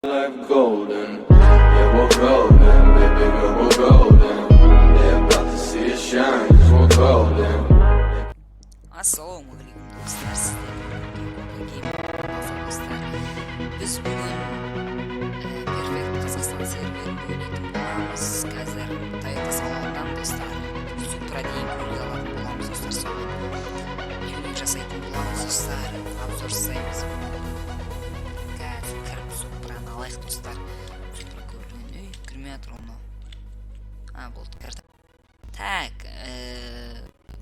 Life golden. Yeah, we're golden, baby girl, we're golden. They're about to see us shine, 'cause we're golden. Ассалаумағалейкум, достар! Сіздермен бірге достар. Біз бүгін Perfect Қазақстан серверінде ойнайтын боламыз. Қазір Toyota салонынан, достар, Supra деген көлік алатын боламыз, достар. Сонымен тюнинг жасайтын боламыз, достар, обзор жасаймыз. Қазір кіріп Суprаны алайық, достар. Supra көлігін, ей, кірмей жатыр ғой мынау. А, болды, кірді. Так,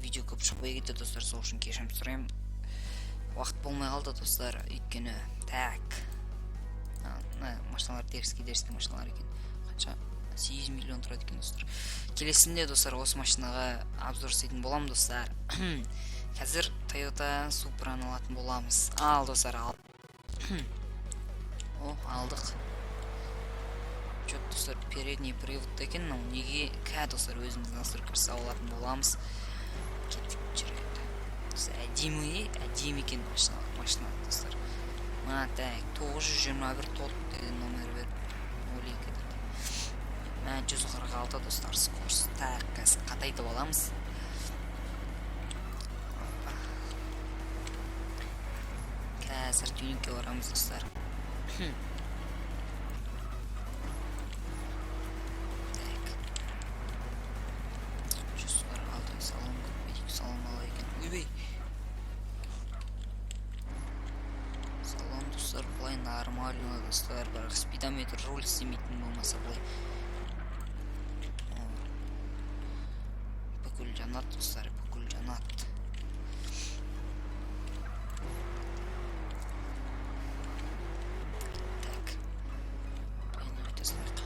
видео көп шықпай кетті, достар, сол үшін кешірім сұраймын. Уақыт болмай қалды, достар, өйткені. Так, мына машиналар дерзкий, дерзкий машиналар екен. Қанша? 8 миллион тұрады екен, достар. Келесінде, достар, осы машинаға обзор жасайтын боламын, достар. Қазір Toyota Суprаны алатын боламыз. Ал, достар, ал. О, алдық. Че, достар, передний привод екен мынау. Неге ка, достар, өзіміз настройка жасап алатын боламыз. Кеттік, жүр енді. Достар, әдемі, әдемі екен машина, машина, достар. Мына, так, 921 тот деген номер беріп, 02 дейді. Мә, 146, достар, скорость. Так, қазір қатайтып аламыз. Опа. Қазір тюнингке барамыз, достар. Так. 146, салон көрмедік, салон қалай екен? Ойбай. Салон, достар, былай нормально, достар, бірақ спидометр руль істемейтін болмаса, былай. О, бүкіл жанады, достар, бүкіл жанады. Так. Енді өте салайық.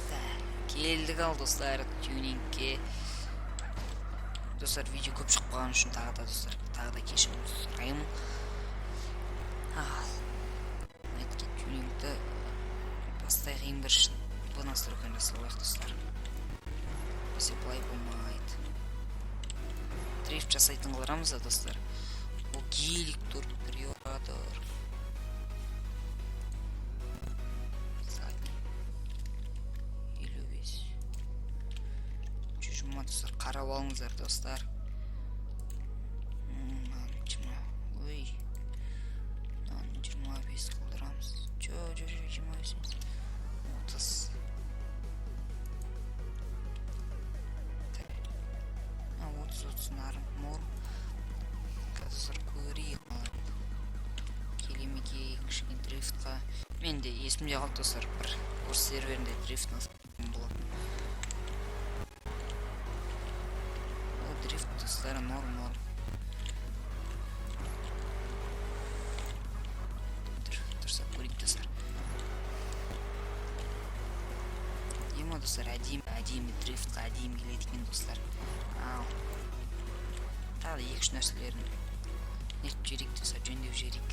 Так, келдік ал, достар, тюнингке. Достар, видео көп шығып қалған үшін тағы да, достар, тағы да кешірім сұраймын. Ал, әйтке тюнингті бастайық. Ең бірінші бұл настройканы жасап алайық, достар. Бізге былай болмайды. Дрифт жасайтын қылдырамыз да, достар. Ол гелик тұр, приора тұр. Задний. 55. 120, достар, қарап алыңыздар, достар. Мынаны 20. Ой. Мынаны 25 қылдырамыз. Жо, жо, жо, 25 емес. 30. Так. А, 30, 30 норм. Қазір көрейік. Келе ме екен кішкене дрифтқа? Мен де есімде қалды, достар, бір орыс серверінде дрифт болатын. Ол дрифт, достар, норм, норм. Дрифт дұрыстап көрейік, достар. Ема, достар, әдемі, әдемі дрифтқа әдемі келеді екен, достар. Ал. Тағы да екі үш нәрселерін нетіп жіберейік, достар, жөндеп жіберейік.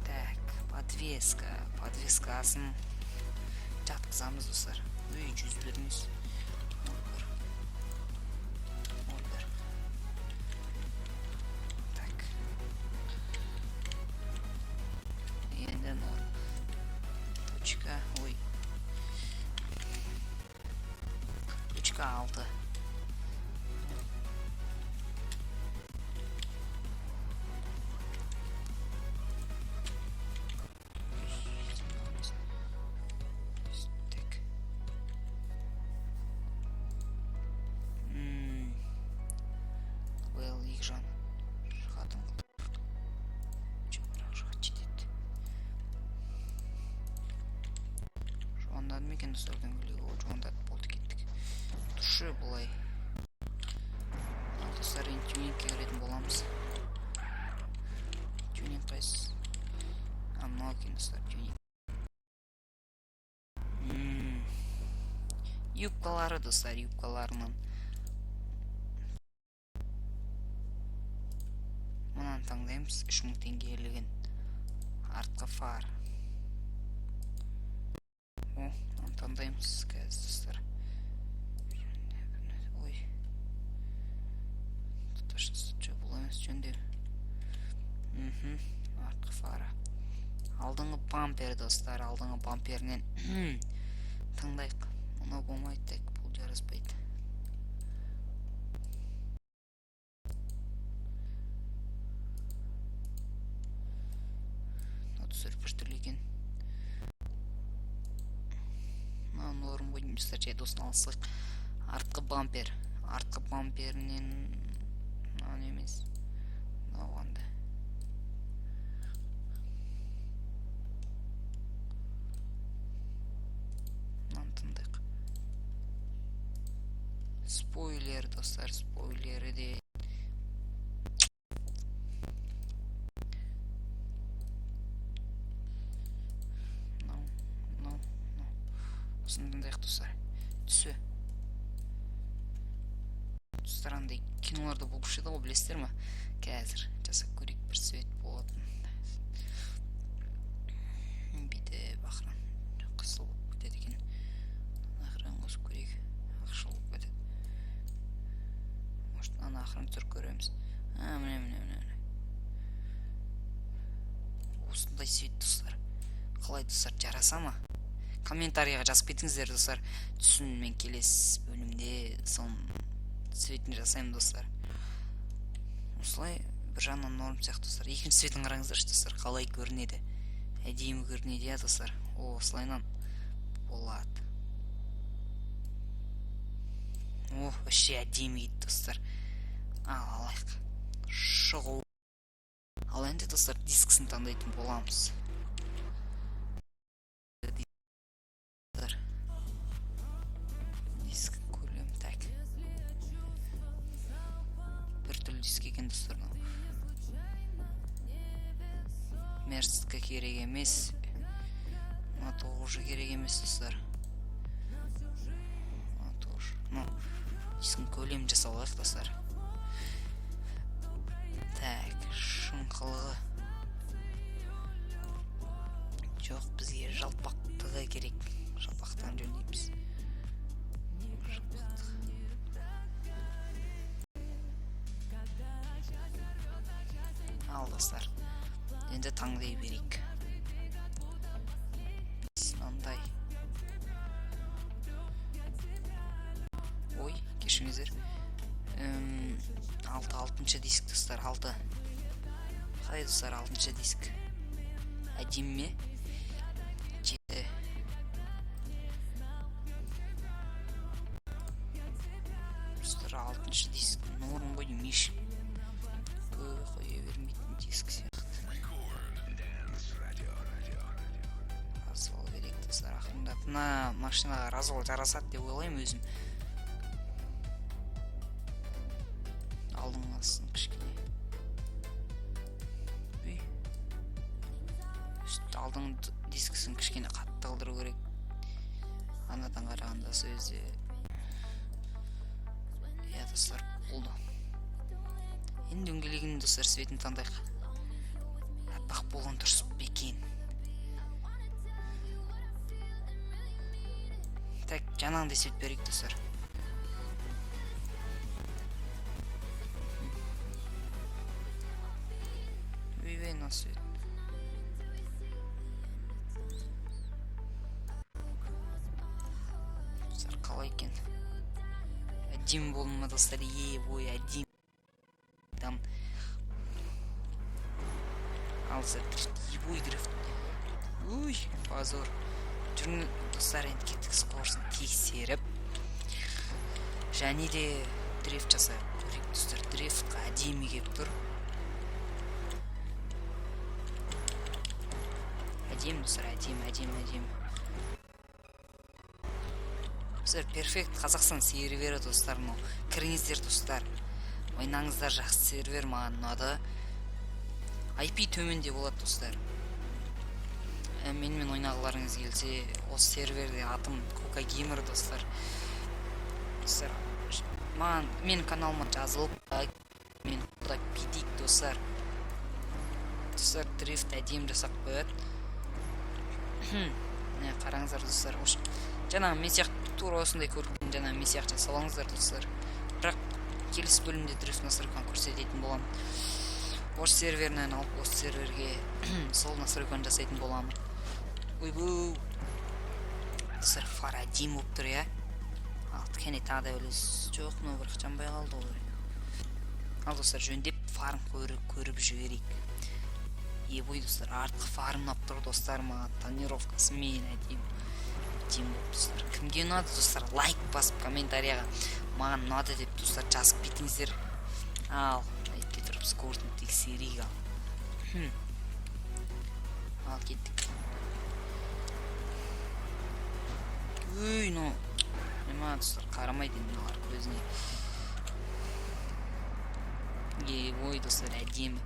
Так, подвеска, подвескасын жатқызамыз, достар. Ой, 101 емес. 01. 01. Так. Енді норм. Точка, ой. Точка 6. Так. Well, екі жан шығатын қылдық. Жоқ, бірақ шығады, жетеді. Жуандады ма екен, достар, дөңгелегі? Ол жуандады, болды, кеттік. Тұршы былай. Ал, достар, енді тюнингке кіретін боламыз. Тюнинг қайсысы? А, мынау екен, достар, тюнинг. Юбкалары, достар, юбкаларынан. Мынаны таңдаймыз, 3000 теңгелігін. Артқы фар. О, мынаны таңдаймыз қазір, достар. Ой. Алдыңғы бампер достар, алдыңғы бамперінен таңдайық. Мынау болмайды, так, бұл жараспайды. Мынау достар біртүрлі екен. Мынау норм ғой деймін достар, жай осыны алсақ. Артқы бампер. Артқы бамперінен мынау емес. Мынау қандай? Мынаны тыңдайық. Спойлер достар, спойлері де. Мынау, мынау, мынау. Осыны тыңдайық достар. Түсі. Достар, андай киноларда болушы еді ғой, білесіздер ма? Қазір жасап көрейік, бір свет болатын. Бүйтіп ақырын қызыл болып кетеді екен. Ақырын қосып көрейік, ақшыл болып кетеді. Может, ана ақырын түсіріп көреміз. Міне, міне, міне, міне. Осындай свет достар. Қалай достар, жараса ма? Комментарийға жазып кетіңіздер достар. Түсін мен келесі бөлімде соның светін жасаймын достар. Осылай бір жағынан норм сияқты достар. Екінші светін қараңыздаршы достар, қалай көрінеді. Әдемі көрінеді, иә достар. О, осылайынан болады. О, вообще әдемі кетті достар. Ал, алайық. Шығу. Ал енді достар, дискісін таңдайтын боламыз. Диск көлем, так. Біртүрлі диск екен достар мынау. Мерске керек емес. Мына тоже керек емес достар. Мына тоже. Ну, дисктің көлемін жасап алайық достар. Так, шыңқылығы. Жоқ, бізге жалпақтығы керек. Жалпақтан жөндейміз. Ал достар, енді таңдай берейік. Мынандай. Ой, кешіріңіздер. Алтыншы диск достар, 6. Қалай достар, алтыншы диск. Әдемі ме? 7. Достар, алтыншы диск норм ғой деймін, еш қоя бермейтін диск сияқты. Развал керек достар, ақырындап. Мына машинаға развал жарасады деп ойлаймын өзім. Алдыңғысын кішкене. Үй. Үсті алдыңғы дискісін кішкене қатты қылдыру керек. Анадан қарағанда сөзде. Иә достар, болды. Енді дөңгелегінің достар светін таңдайық. Аппақ болған дұрыс па екен? Так, жаңағындай свет берейік достар. Ойбай, мына свет. Достар, қалай екен? Әдемі болды ма достар? Е, ой, әдемі. Там. Ал, достар, дрифт, ебой дрифт. Уй, позор. Жүріңдер, достар, енді кеттік скоростын тексеріп. Және де дрифт жасайық. Көрейік, достар, дрифтқа әдемі келіп тұр. Әдемі, достар, әдемі, әдемі, әдемі. Достар, перфект Қазақстан сервері достар, мынау. Кіріңіздер, достар. Ойнаңыздар, жақсы сервер маған ұнады. IP төменде болады, достар. Менімен ойнағыларыңыз келсе, осы серверде атым Кока Геймер, достар. Достар, менің каналыма жазылып, лайк, мені қолдап кетейік, достар. Достар, дрифт әдемі жасап қояды. Міне, қараңыздар, достар. Жаңағы мен сияқты тура осындай көлікпен жаңағы мен сияқты жасап алыңыздар, достар. Бірақ келесі бөлімде дрифт настройканы көрсететін боламын. Осы серверінен алып, осы серверге сол настройканы жасайтын боламын. Ойбу, достар, фар әдемі болып тұр, иә. Ал, кәне, тағы да үлес жоқ, мынау бірақ жанбай қалды ғой. Ал, достар, жөндеп фарын көріп жіберейік. Ебой, достар, артқы фарым ұнап тұр, достар, маған тонировкасымен әдемі әдемі болып. Достар, кімге ұнады, достар, лайк басып, комментарияға «маған ұнады» деп, достар, жазып кетіңіздер. Ал, әйтпей тұрып, скоростьін тексерейік. Ал, Ал, кеттік. Өй, ну нема, достар, қарамайды енді мыналар көзіне. Ой, достар, әдемі.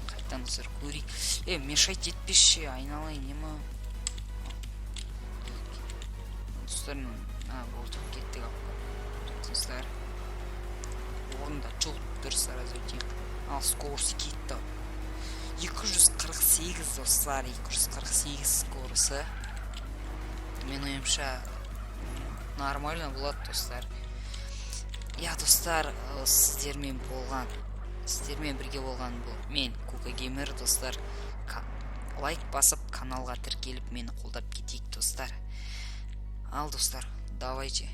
Қайтадан, достар, көрейік. Е, мешать етпеші, айналайын, нема, достар. А, болды, кеттік. Ал, достар, орында жұлып тұр, сразу өтейік. Ал, скорость кетті 248, достар, 248 скоросты. Менің ойымша, нормально болады, достар. Иә, достар, сіздермен бірге болған бұл мен, Кука Геймер. Достар, лайк басып, каналға тіркеліп, мені қолдап кетейік, достар. Ал, достар, давайте.